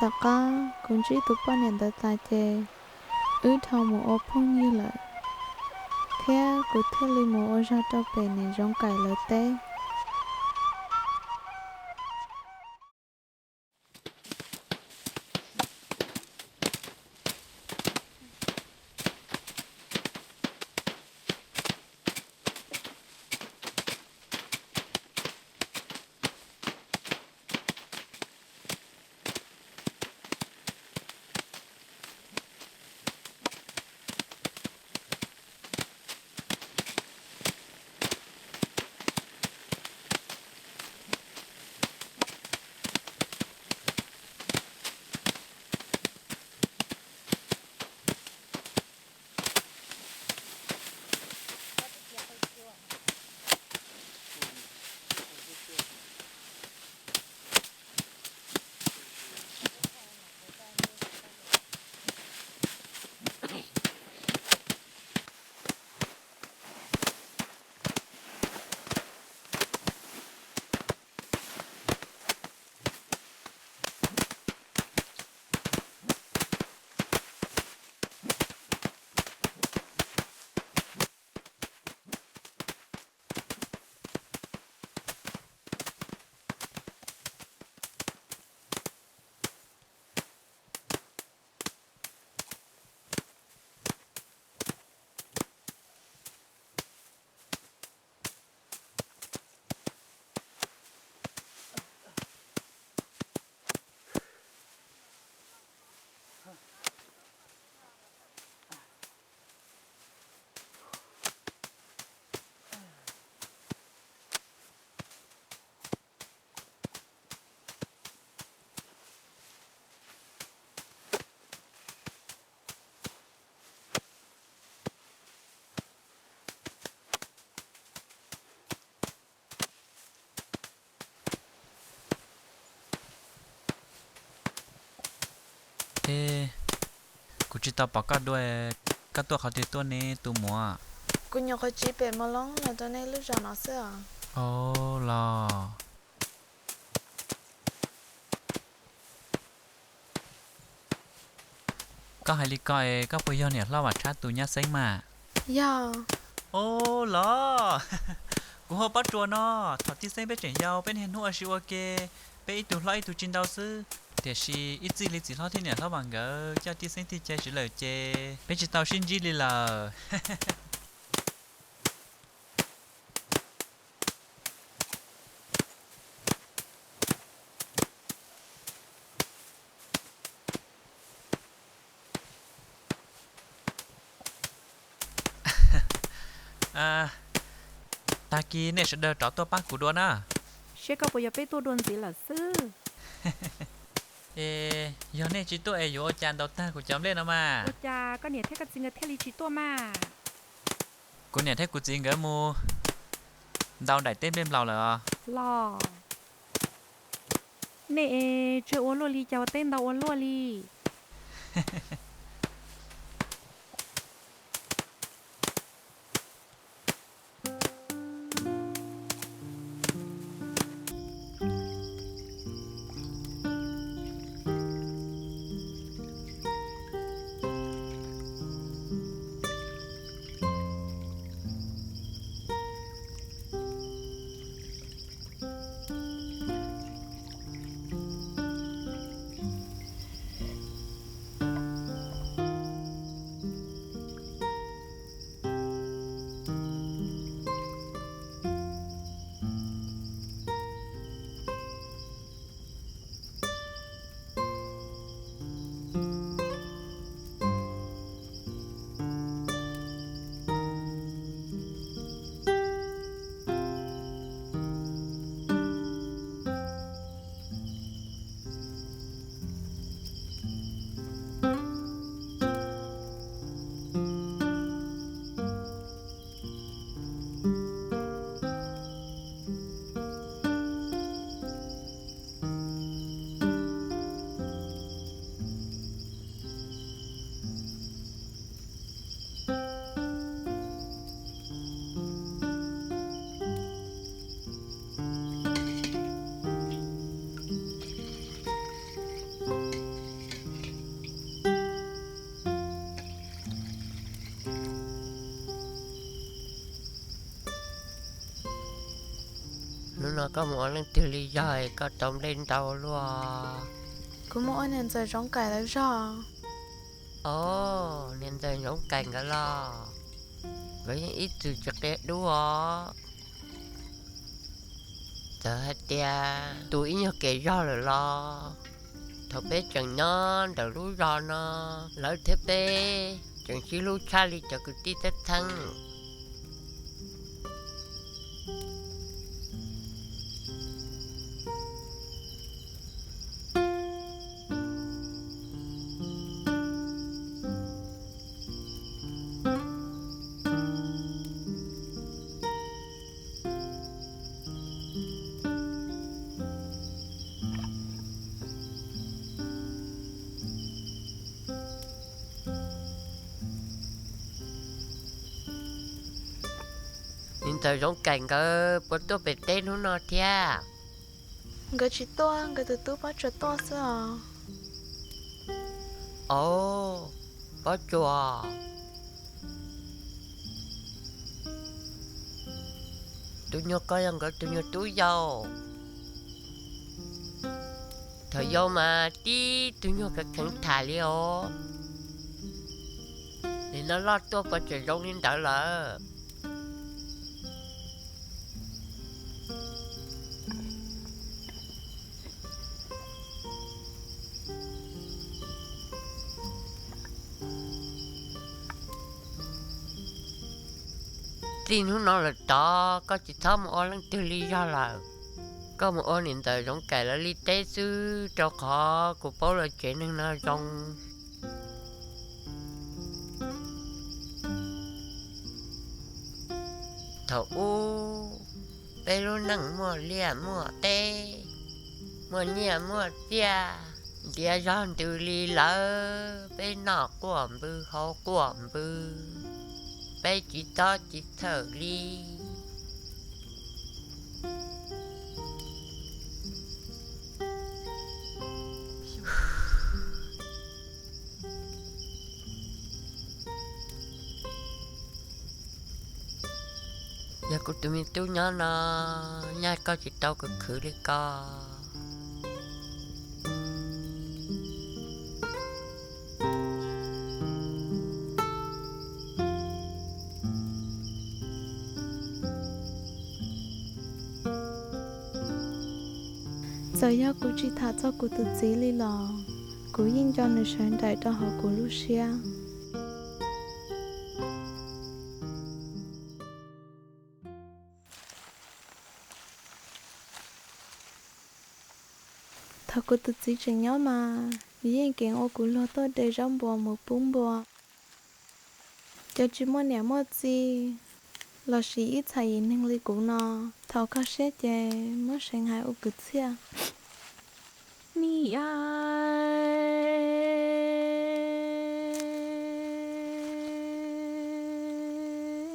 Tom qab kuv ntsib tus poj niam ntawd tas ces wb dhau mus ua phooj ywg lawm, thiab kuv thiaj li mus ua zog rau pem niam Zoov Kaim lawv teb. Es kuv tsis tau pom koj dua, koj tuaj qhov twg tuaj ne tus muam? Kuv nyuam qhuav tsiv pem Mos Loob los rau nej lub zos no xwb os. Ov los. Koj hais li ko es koj puas yog niam hlob Vam Tshab tus nyab xeeb mas? Yog. Ov los, kuv hu Pob Tsuas no. Thaum Tij Xeeb peb tseem yau, peb niaj hnub ua si ua ke, peb ib tug hlob ib tug tsis ntau xwb. Tiam sis ib txij li txiv hlob thiab niam hlob Vam nkawd coj Tij Xeeb Tij Cai tsis lawm ces peb tsis tau sib ntsib li lawm. Tag kis nej sawv daws rov tuaj pab kuv dua na. Seb koj puas yog peb tuaj dua ntxiv lawm xwb. Es yog nej tsis tuaj es yuav ua cas ntaus tag kuv cov nplej no mas? Ua cas koj niam thiab koj txiv nkawd thiaj li tsis tuaj mas? Kuv niam thiab kuv txiv nkawd mus ntaus nraim teb nplej nplaum lawm os. Los, nej tseg ua luaj li cas ua teb ntau ua luaj li. Hnub no koj mus ua leej twg li zog es koj tau nplej ntau luaj? Kuv mus ua niam ntxawm Zoov Kaim lawv zog. Os, niam ntxawm Zoov Kaim nkawd los? Nkawd yeej ib txwm tsis qia dub os. Txawm hais tias tu ib nyuag kev zog lawm los thaum peb tseem nyob ntawm lub zos no, lawv thiab peb tseem sib hlub tshaj li cov kwv tij teb txheeb. Niam ntxawm Zoov Kaim nkawd puas tuaj pem teb hnub no thiab? Nkawd tsis tuaj, nkawd tus tub Pob Tsuas tuaj xwb os. Os, Pob Tsuas, tus nyuag ko yog nkawd tus nyuag tub yau. Thaum yau mas tib tug nyuag kheev kheev tham li os. Nim no loj tuaj puas tseem zoo li ntawd lawm? Txij hnub no lawm tod koj tsis txhob mus ua leej twg li zog lawm. Koj mus ua niam ntxawm Zoov Kaim lawv li teb xwb, rau qhov kuv paub lawv tsev neeg no zoo. Thaum ub, peb lub neej muaj liaj muaj teb, muaj nyiaj muaj txiaj, ntiav zog ntws li lawv, peb noj quaj npws haus quaj npws, peb tsis tob tsis txhawj li. Yog kuv tus me tub nyob no, nyaj koj tsis tau khwv khwv li ko. Txawm yog kuv tsis tham txog kuv tus txiv li los, kuv yeej nco nws sawv daws rau hauv kuv lub siab. Thaum kuv tus txiv tseem nyob mas, nws yeej keev ua kuv luag tuaj de zaub npua mus pub npua. Cov tsis muaj niam muaj txiv lossis ib txhais yim neeg li kuv no, thaum kho siab ces muab seev hais ua kwv txhiaj. Niam,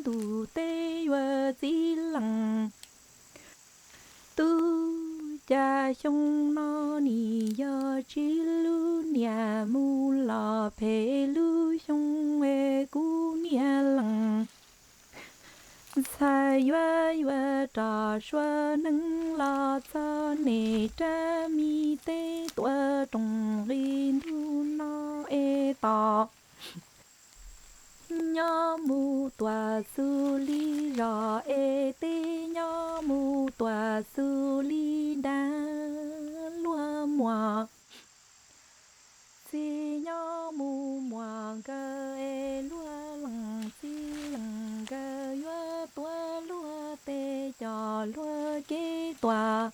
ntuj teb yuav txiv lees, tub cas xyoo no nim yog tsis lub niam mus los phem lub xyoo es kuv niam lees. Ntxhais yuav yuav rov sua neeg los txog nem rab mi teb tuav rooj nqi ntuj no es tom. Nyob mus tuam xu li zos es teb nyob mus tuam xu li dab luag muam. Txiv nyob mus muam nkawd es luag lees txiv lees nkawd yuav tuav luag teb coj luag kev tuaj.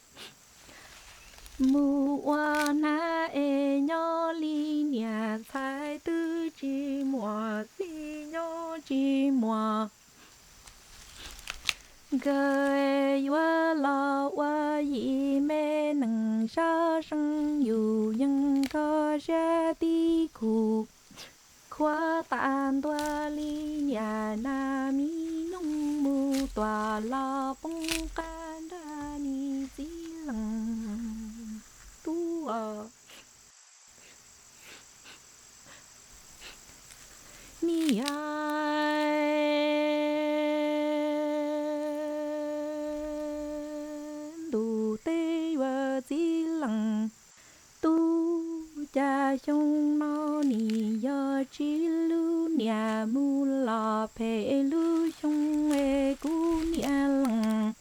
Mus ua hnab es nyob li niam ntxhais twb tsis muaj txiv nyob tsis muaj. Nkawd yuav los ua yim me neeg sab seej yus yeej kho siab tib khus. Khuav tas ntua li niam nas mi nyoog mus tuam los poob qab nrag nis txiv lees tub. Niam, niam mus los phem lub xyoo es kuv niam lees.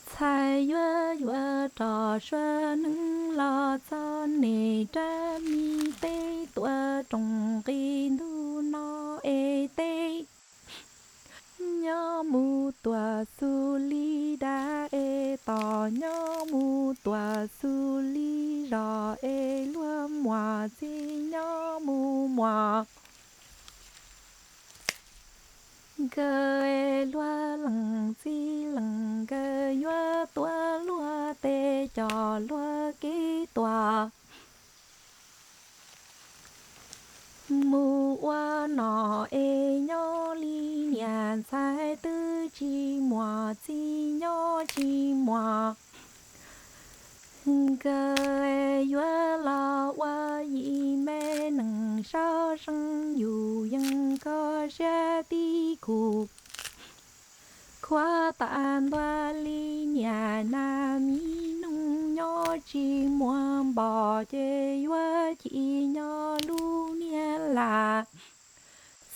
Ntxhais yuav yuav rov sua neeb los txog nem rab mi teb tuaj roos nqi ntuj no es teb. Nyob mus tuam xu li dab es tom, nyob mus tuam xu li zos es luag muam txiv nyob mus muam. Nkawd luag lees txiv lees nkawd yuav tuav luag tes coj luag kev tuaj mus ua nom es nyob li niam ntxhais twb tsis muaj txiv nyob tsis muaj. Nkawd yuav los ua yim me neeg sab seej yus yeej kho siab tib khus. Khuav tas ntua li niam nas mi noog nyob tsis muaj npom ces yuav chim nyob lub niag lam.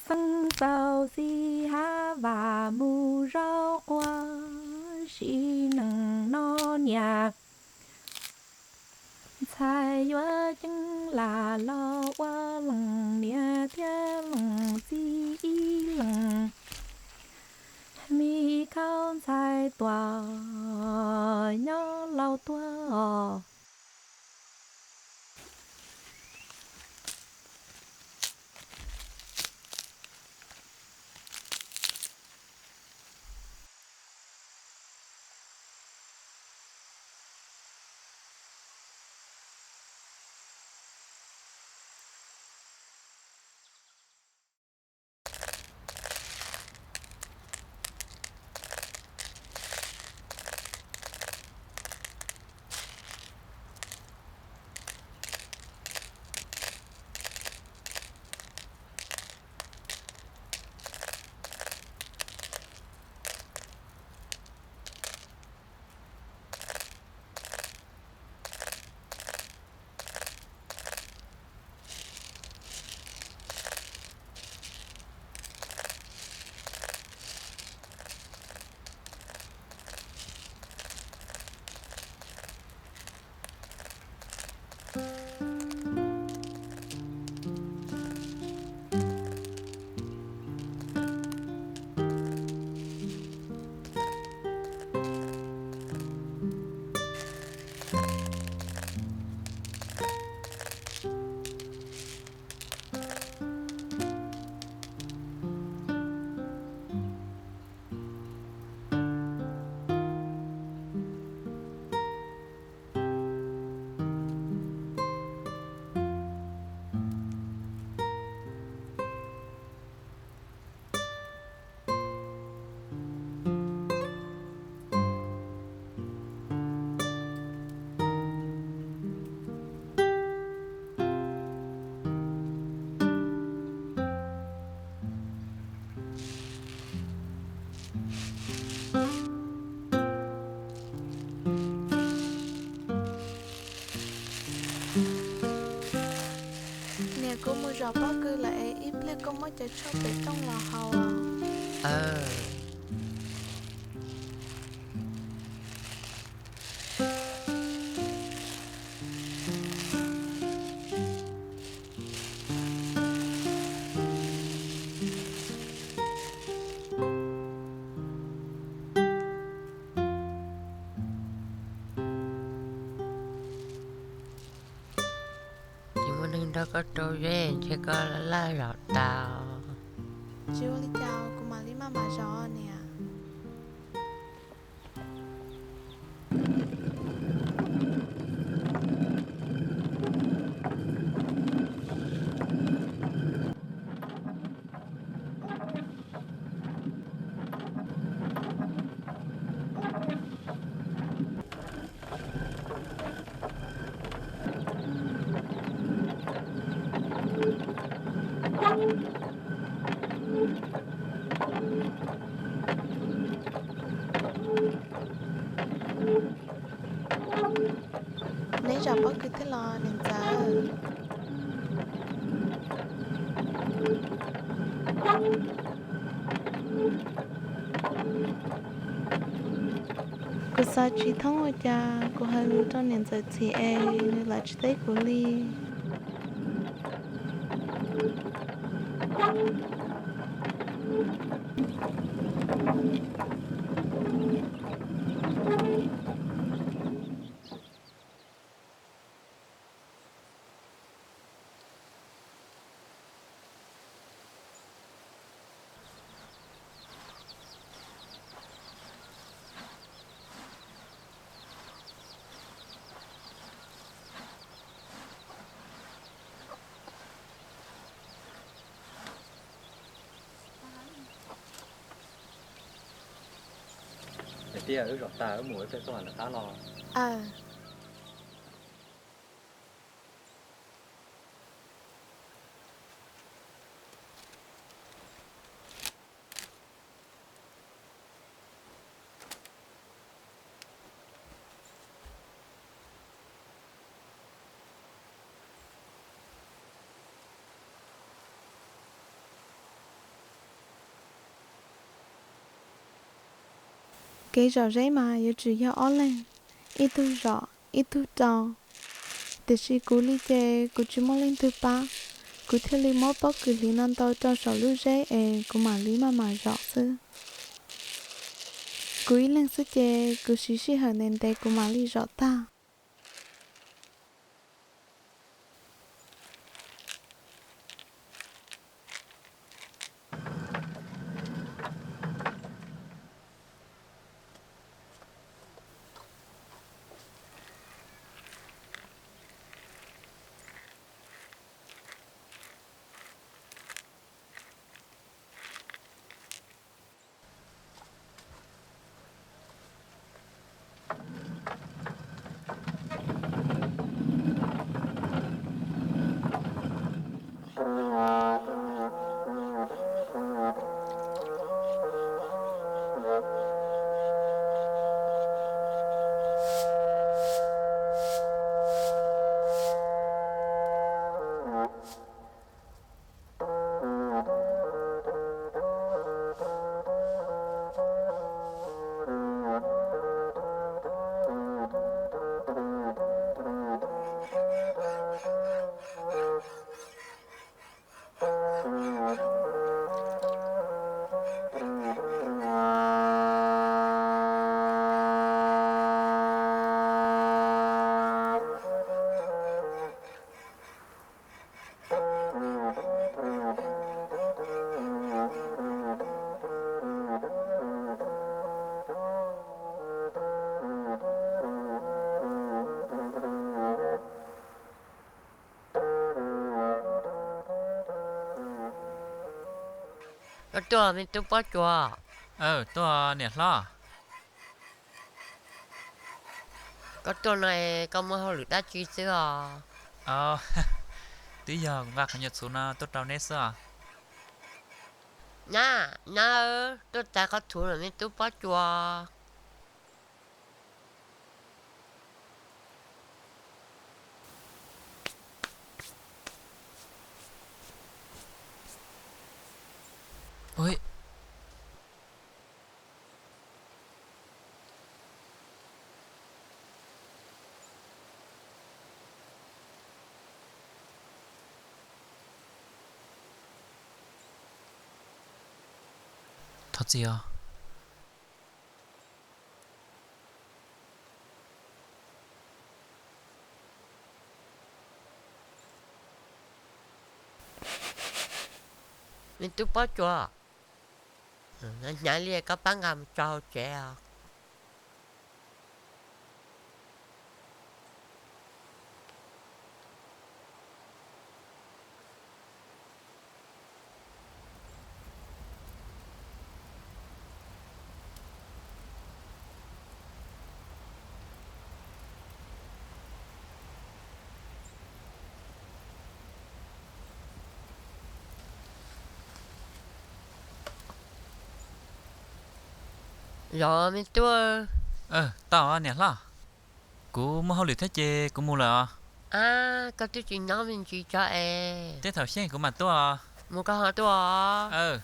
Xeeb txaus xis hav vam mus zaub quag sim neej no niam. Ntxhais yuav ceeb lam los ua lees niam thiab lees txiv ib leeg. Mi khaub ntxhais tuam nyob laus tuag. Niam, kuv mus zov pob kws lawm es ib pliag koj muab cov tshuaj pem rooj los haus. Tsis muaj neeg nrog koj rau zeb ntshe koj laj zov tas. Tsis ua li cas, kuv mam li maj mam zov niam. Kuv xav tsis thoob ua cas kuv hais lus rau niam ntxawm Txhim es nws lam tsis teb kuv li. Tiag, wb zom tas wb mus ib pliag tuaj lawm qab los. Kev zom zeb mas yuav tsum yog ob leeg, ib tug zom ib tug rau. Tiam sis kuv li ces kuv tsis muaj leej twg pab, kuv thiaj li muab pob kws hliv no ntau rau saum lub zeb es kuv mam li maj mam zom xwb. Kuv ib leeg xwb ces kuv siv sij hawm ntev ntev kuv mam li zom tag. Koj tuaj me tub Pob Cuas? Tuaj niam hlob. Koj tuaj no es koj muaj hauj lwm dab tsi xwb os? Twb yog kuv nqa qhov nyuag txhuv no tuaj rau neb xwb os. Nyab, nyab, tuaj txais qhov txhuv los me tub Pob Cuas. Thov txim os. Me tub Pob Cuas, hnyav li koj pab nqa mus tso hauv tsev os. Los me tub. Tau niam hlob, kuv muaj hauj lwm thiab ces kuv mus lawm os. Ab, koj twb tsis nyob me ntsis tso es. Tej thaum xyeej kuv mam tuaj. Mus koj ho tuaj os. Aw.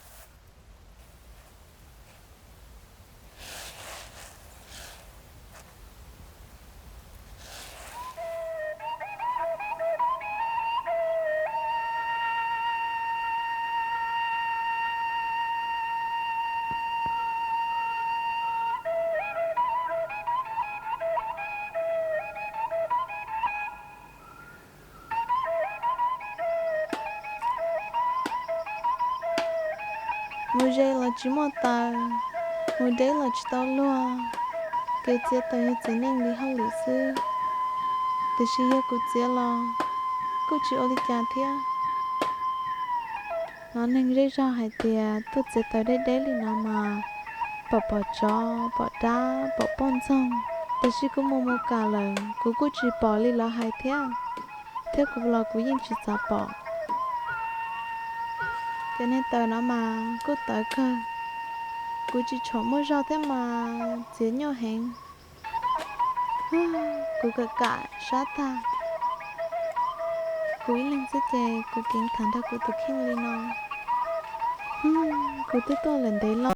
ze los tsis muaj taws, mus deb los tsis tau luag, kev txiav taws yog txiv neej li hauj lwm xwb, tiam sis yog kuv txiav los kuj tsis ua li cas thiab. Hnov neeg zej zog hais tias tuaj txiav taws deb deb li no mas pom pom tsov, pom dab, pom poj ntxoog, tiam sis kuv mus mus kam lawm kuv kuj tsis pom li lawv hais thiab, thiab kuv los kuv yeej tsis xav pom. Cov niag taws no mas kuj tawv kawg, kuv tsis tshua muaj zog thiab mas txiav nyuaj heev. Kuv kam kam sab tag, kuv ib leeg xwb ces kuv keev tham nrog kuv tus kheej li no. Kuv twb tuaj lawm ntev lawm.